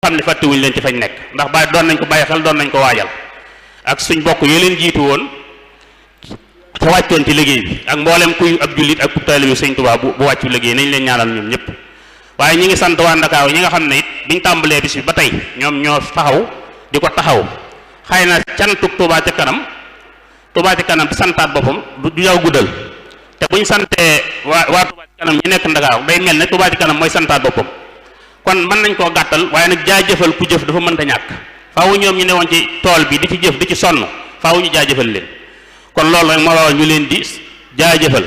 xam ne fàttewuñu leen ci fañ nekk ndax doon nañ ko bàyyi xel doon nañ ko waajal ak suñ bokk yi leen jiitu woon te wàccoon ci liggéey bi ak mboolem kuy ab jullit ak ku taalibe Sëñ Tuubaa bu wàccu liggéey nañ leen ñaanal ñoom ñëpp. waaye ñi ngi sant waa Ndakaaru ñi nga xam ne it biñ tàmbalee bis bi ba tey ñoom ñoo taxaw di ko taxaw xëy na cantuk Touba ca kanam di santaat boppam du yaw guddal te buñ santee waa Touba ca kanam ñi nekk Ndakaaru day mel ne Touba ca kanam mooy santaat boppam kon mën nañ koo gàttal waaye nag jaajëfal ku jëf dafa mënta ñàkk faaw ñoom ñu newoon ci tool bi di ci jëf di ci sonn faaw ñu jaajëfal leen kon loolu rek moo waral ñu leen di jaajëfal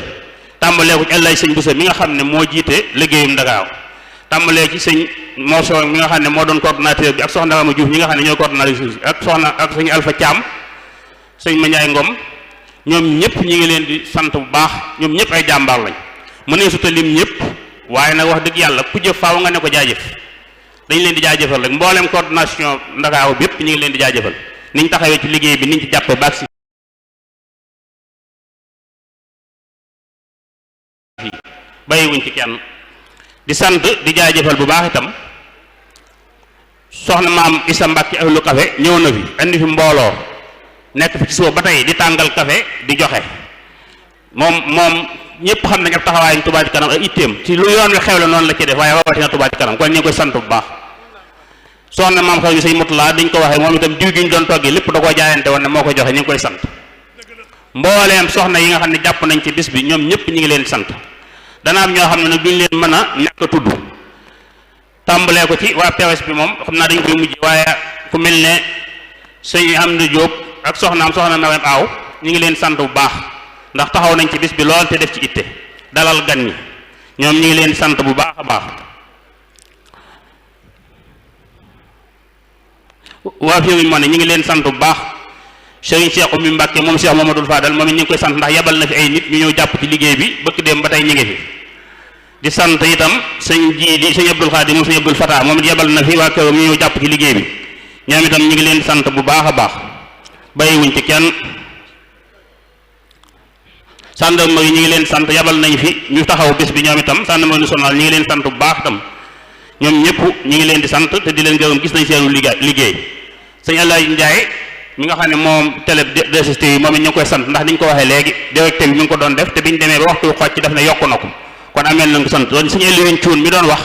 tàmbalee ko ci El Hadj Sëñ Bousso mi nga xam ne moo jiite liggéeyum Ndakaaru tàmbalee ci sëñ Mousso mi nga xam ne moo doon coordonnateur bi ak soxna Rama Diouf ñi nga xam ne ñooy coordonnateur bi ak sëñ Alpha Thiam sëñ Mandiaye Ngom ñoom ñëpp ñi ngi leen di sant bu baax ñoom ñëpp ay jàmbaar lañ mu nee suta lim ñëpp waaye nag wax dëgg yàlla ku jëf faaw nga ne ko jaajëf dañ leen di jaajëfal rek mboolem coordination Ndakaaru bi yëpp ñu ngi leen di jaajëfal niñ taxawee ci liggéey bi niñ ci jàppee baax si bàyyiwuñ ci kenn di sant di jaajëfal bu baax itam soxna maam Issa Mbacke ahlu café ñëw na fi andi fi mbooloo nekk fi ci suba ba tey di tàngal café di joxe moom ñëpp xam nañ ak taxawaayam Touba Ca Kanam ak itteem ci lu yoon wi xewle noonu la ci def waaye rawatina Touba Ca Kanam kon ñu ngi koy sant bu baax soxna maam xew ñu sëñ Mutula diñ ko waxee moom itam diw gi ñu doon toggee lépp da koo jaayante woon ne moo ko joxe ñu ngi koy sant mbooleem soxna yi nga xam ne jàpp nañ ci bis bi ñoom ñëpp ñu ngi leen sant dana am ñoo xam ne nag duñ leen mën a ñàkk a tudd tàmbalee ko ci waa POS bi moom xam naa dañ koy mujj waaye ku mel ne sëñ Amdi Diop ak soxna Nawem Aaw ñu ngi leen sant bu baax ndax taxaw nañ ci bis bi lool te def ci itte dalal gan ñi ñoom ñu ngi leen sant bu baax a baax waa Féewi moo ne ñu ngi leen sant bu baax sëriñ Cheikh Oumy Mbacke moom Cheikh Mamadou Fadal moom it ñu ngi koy sant ndax yebal na fi ay nit ñu ñëw jàpp ci liggéey bi bëkk dem ba tey ñu ngi fi di sant itam sëñ sëñ Abdul Xaadir moom sëñ Abdul Fatah moom it yebal na fi waa këram ñu ñëw jàpp ci liggéey bi ñoom itam ñu ngi leen sant bu baax a baax bàyyiwuñ ci kenn gendarmerie ñu ngi leen sant yebal nañ fi ñu taxaw bés bi ñoom itam gendarmerie nationale ñu ngi leen sant bu baax itam ñoom ñëpp ñu ngi leen di sant te di leen gërëm gis nañ seenu liggéey sëñ Alaaji Njaay mi nga xam ne moom télé DST yi moom it ñu ngi koy sant ndax niñ ko waxee léegi directeur bi mi ngi ko doon def te biñ demee ba waxtu xooj ci def ne yokku na ko kon ameel nañ ko sant doon suñu Eliwin Cuun mi doon wax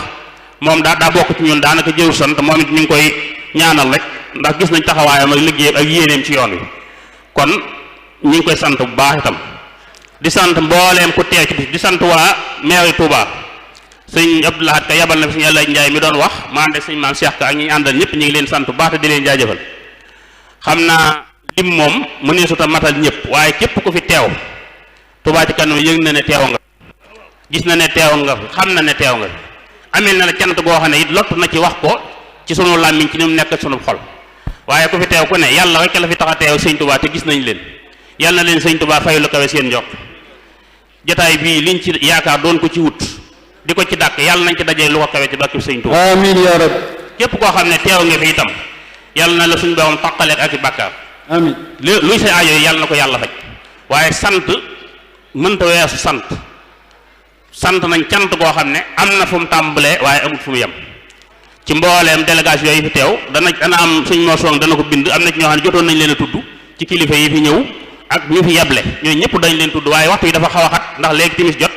moom daa bokk ci ñun daanaka jëru sant moom it ñu ngi koy ñaanal rek ndax gis nañ taxawaayam ak liggéeyam ak yéeneem ci yoon wi kon ñu ngi koy sant bu baax itam di sant mbooleem ku teew ci bis di sant waa mairie Touba sëñ Abdou Lahad Ka yabal na fi suñu Alaaji Njaay mi doon wax ma ànd ak sëñ Maam Cheikh Ka ak ñi àndal ñëpp ñu ngi leen sant bu baax te di leen jaajëfal xam naa lim moom mu ne suta matal ñëpp waaye képp ku fi teew Touba Ca Kanam yëg na ne teew nga gis na ne teew nga xam na ne teew nga amel na la cant goo xam ne it lott na ci wax ko ci sunu làmmiñ ci ni mu nekk sunu xol waaye ku fi teew ku ne yàlla rek la fi tax a teew sëñ Touba te gis nañ leen yàlla na leen sëñ Touba fay lu kawe seen njort jotaay bii liñ ci yaakaar doon ko ci wut di ko ci dàkk yàlla nañ ci dajee lu ko kawe ci bàkki sëñ Touba amiin yaa rab képp koo xam ne teew nga fi itam yàlla na la suñ borom taqaleek ak i bàkkaar amiin luy sa aajo yi yàlla na ko yàlla faj waaye sant mënta weesu sant nañ cant goo xam ne am na fu mu tàmbalee waaye amul fu mu yem ci mbooleem délégation yi fi teew dana am suñ mosoon dana ko bind am na ci ñoo xam ne jotoon nañ leen a tudd ci kilifa yi fi ñëw ak ñu fi yeble ñooñu ñëpp dañ leen tudd waaye waxtu yi dafa xaw a xat ndax léegi timis jot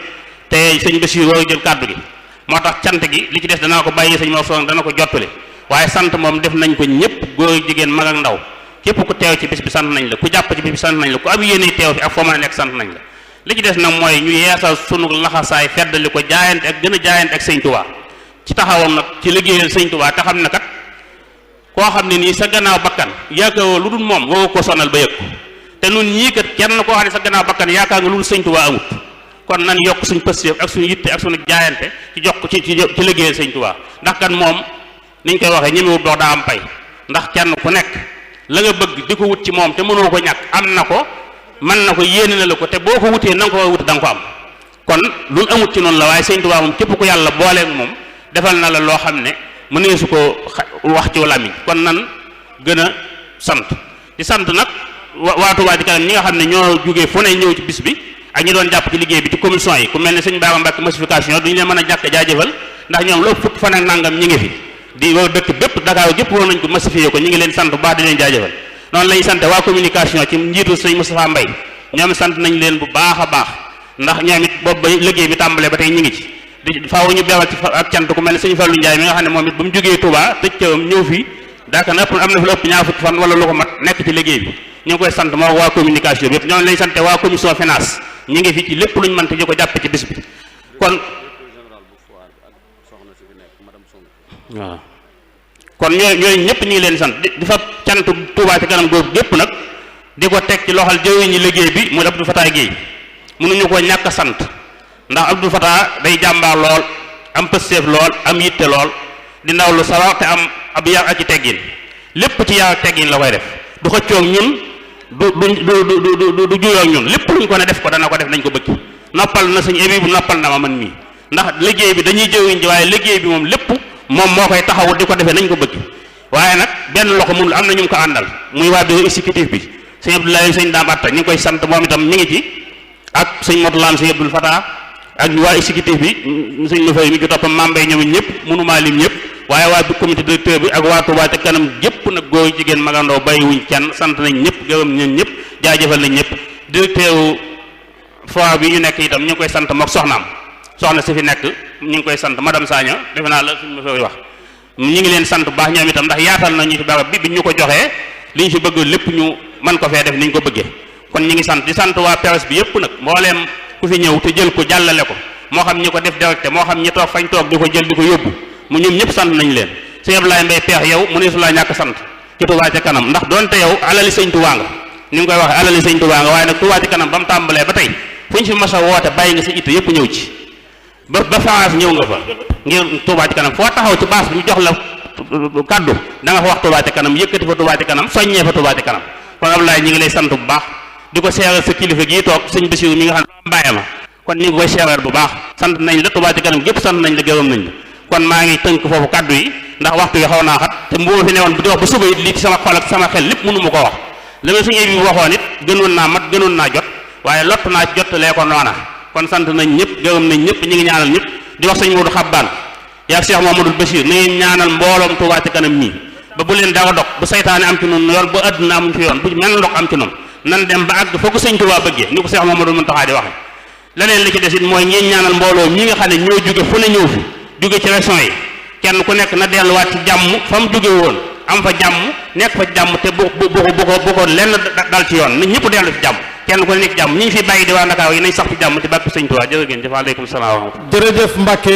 te sëñ Basiir war a jël kàddu gi moo tax cant gi li ci des dana ko bàyyi sëñ mosoon dana ko jottali waaye sant moom def nañ ko ñëpp góor ak jigéen mag ak ndaw képp ku teew ci bis bi sant nañ la ku jàpp ci bis bi sant nañ la ku am yéene teew fi ak foo mën a nekk sant nañ la li ci des nag mooy ñu yeesal sunu laxasaay feddali ko jaayante ak gën a jaayante ak sëñ Touba ci taxawam nag ci liggéeyal sëñ Touba te xam ne kat koo xam ne nii sa gannaaw bakkan yaakaaroo lu dul moom woo ko sonal ba yëg ko te nun ñii kat kenn koo xam ne sa gannaaw bakkan yaakaar nga lu dul sëñ Touba amut kon nan yokk suñ pëstéef ak suñu yitte ak suñu jaayante ci jox ko ci liggéeyal sëñ Touba ndax kat moom niñ koy waxee ñemewut dox daa am pay ndax kenn ku nekk la nga bëgg di ko wut ci moom te mënoo ko ñàkk am na ko mën na ko yéene na la ko te boo ko wutee na nga ko war a wut da nga ko am kon lu amut ci noonu la waaye sëñ Touba moom képp ku yàlla booleeg moom defal na la loo xam ne mënee su ko wax ci làmmiñ kon nan gën a sant di sant nag waa Touba Ca Kanam ñi nga xam ne ñoo jógee fu ne ñëw ci bis bi ak ñi doon jàpp ci liggéey bi ci commission yi ku mel ne sëñ Baaba Mbàkke massification duñu leen mën a jàkk jaajëfal ndax ñoom loolu fukk fan ak nangam ñi ngi fi di wër dëkk bépp Dakar gépp woon nañ ko massifié ko ñu ngi leen sant bu baax di leen jaajëfal noonu lañu sant waa communication ci njiitu sëñ Moustapha Mbaye ñoom sant nañ leen bu baax a baax ndax ñoom it boobu ba liggéey bi tàmbalee ba tey ñu ngi ci di faaw ñu beewal ci ak cant ku mel ne sëñ Fallou Ndiaye mi nga xam ne moom it ba mu jógee Touba tëj cawam ñëw fii daaka na am na fi ëpp ñaar fukki fan wala lu ko mat nekk ci liggéey bi ñu ngi koy sant moo waa communication bi yëpp ñoom lañ sante waa commission finance ñu ngi fi ci lépp luñ mën te ñu ko jàppe ci bis bi kon waaw kon ñooñu ñëpp ñu ngi leen sant di fa cant Touba ci kanam googu gépp nag di ko teg ci loxal jëwriñu liggéey bi muy Abdou Fatah Guèye mënuñu ko ñàkk a sant ndax Abdou Fatah day jàmbaar lool am pësteef lool am yitte lool di ndaw lu sawar te am ab yar ak ci teggin lépp ci yar ak teggin la koy def du xëccoog ñun du juyoog ñun lépp luñ ko ne def ko dana ko def nañ ko bëgg noppal na suñu ébi bu noppal na ma man mii ndax liggéey bi dañuy jëwiñ ji waaye liggéey bi moom lépp moom moo koy taxawu di ko defee nañ ko bëgg waaye nag benn loxo mënul am na ñu ko àndal muy waa bureau exécutif bi sëñ Abdoulaye sëñ Dame Atta ñu ngi koy sant moom itam mi ngi ci ak sëñ Motulaan sëñ Abdoul Fatah ak waa exécutif bi sëñ Nufay mi ci toppam mambay ñoom ñëpp mënumaa lim ñëpp waaye waa bi comité directeur bi ak waa Touba ca kanam gépp nag góor jigéen magandoo bàyyiwuñ kenn sant nañ ñëpp gërëm nañ ñëpp jaajëfal nañ ñëpp directeur foire bi ñu nekk itam ñu ngi koy sant mook soxnaam soxna si fi nekk ñu ngi koy sant madame Sagna defe naa la suñ ma fay wax ñu ngi leen sant bu baax ñoom itam ndax yaatal nañu ci barab bi ñu ko joxee li ñu fi bëgg lépp ñu mën ko fee def ni ñu ko bëggee kon ñu ngi sant di sant waa presse bi yëpp nag mbooleem ku fi ñëw te jël ko jàllale ko moo xam ñi ko def directe moo xam ñi toog fañ toog di ko jël di ko yóbbu mu ñoom ñëpp sant nañ leen sëñ Abdoulaye Mbaye peex yow mu ne su laa ñàkk sant ci Touba ca kanam ndax doonte yow alali sëñ Touba nga ni nga koy waxee alali sëñ Touba nga waaye nag Touba ca kanam ba mu tàmbalee ba tey fu ñu fi mas a woote bàyyi nga sa itte yëpp ñëw ci ba France ñëw nga fa ngir Touba ca kanam foo taxaw ci baas bi ñu jox la kaddu da nga fa wax Touba ca kanam yëkkati fa Touba ca kanam soññee fa Touba ca kanam kon Abdoulaye ñi ngi lay sant bu baax di ko seeral sa kilifa gii toog sëñ Bassirou mi nga xam ne mbàyye ma kon ñu ngi koy seeral bu baax sant nañ la Touba ca kanam gépp sant nañ la gërëm nañ la kon maa ngi tënk foofu kaddu yi ndax waxtu yi xaw naa xat te mbuuma fi newoon bu di wax ba suba it lii ci sama xol ak sama xel lépp mënu ma ko wax la ma suñu bi waxoon it gënoon naa mat gënoon naa jot waaye lott naa ci jottalee ko noona kon sant nañ ñëpp gërëm nañ ñëpp ñu ngi ñaanal ñëpp di wax sëñ Modou Xabbaan yaa Cheikh Mamadou Bachir na ngeen ñaanal mbooloom Touba ca kanam nii ba bu leen dara dog bu saytaane am ci noonu yoon ba àdduna amuñ fi yoon bu mel ndox am ci noonu nan dem ba àgg foo ko sëñ Touba bëggee ni ko Cheikh Mamadou Mountakha di waxe leneen li ci des it mooy ngeen ñaanal mbooloo ñi nga xam ne ñoo jóge fu ne ñëw fi jóge ci région yi kenn ku nekk na delluwaat ci jàmm fa mu jóge woon am fa jàmm nekk fa jàmm te bu ko lenn dal ci yoon na ñëpp dellu ci jàmm kenn ku ne nekk jàmm ñi ñu fi bàyyi di waa Ndakaaru yi nañ sax ci jàmm ci bàkk sëñ Touba jërë ngeen jëf aleykum salaam wa rahmatulah. jërëjëf Mbacke